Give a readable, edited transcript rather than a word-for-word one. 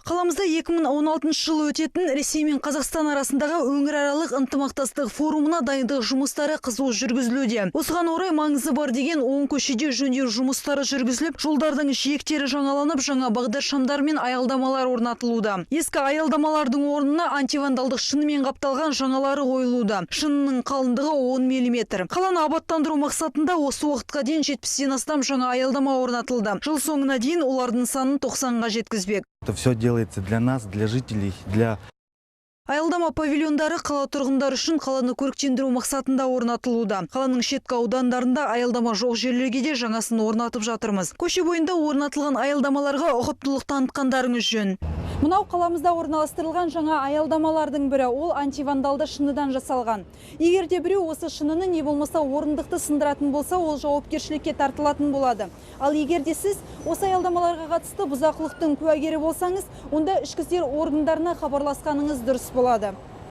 Қаламызда 2016 жылы өтетін Ресей мен Қазақстан арасындағы өңіраралық ынтымақтастық форумына дайындық жұмыстары қызу жүргізілуде. Осыған орай маңызы бар деген 10 көшеде жөндеу жұмыстары жүргізіліп, жолдардың жиектері жаңаланып, жаңа бағдаршамдар мен аялдамалар орнатылуда. Ескі аялдамалардың орнына антивандалдық шынымен қапталған жаңалары қойылуда. Шынының қалыңдығы 10 мм. Қаланы абаттандыру мақсатында осы уақытқа дейін 70-тен астам жаңа аялдама орнатылды. Жыл соңына дейін олардың санын 90-ға жеткізбек. Это все делается для нас, для жителей, для Аялдама павильондары қала тұрғындары үшін қаланы көріктендіру мақсатында орнатылуда. Қаланың шеткі аудандарында аялдама жоқ жерлерге де жаңасын орнатып жатырмыз. Көше бойында орнатылған аялдамаларға ұқыптылық танытқандарыңыз жөн. Мынау қаламызда орналастырылған жаңа аялдамалардың бірі. Ол антивандалды шыныдан жасалған. Егер де біреу осы шыныны не болмаса орындықты сындыратын болса, ол жауапкершілікке тартылатын болады. Ал егер де сіз осы аялдамаларға қатысты бұзақылықтың куәгері болсаңыз, онда ішкі істер органдарына хабарласқаныңыз дұрыс болады.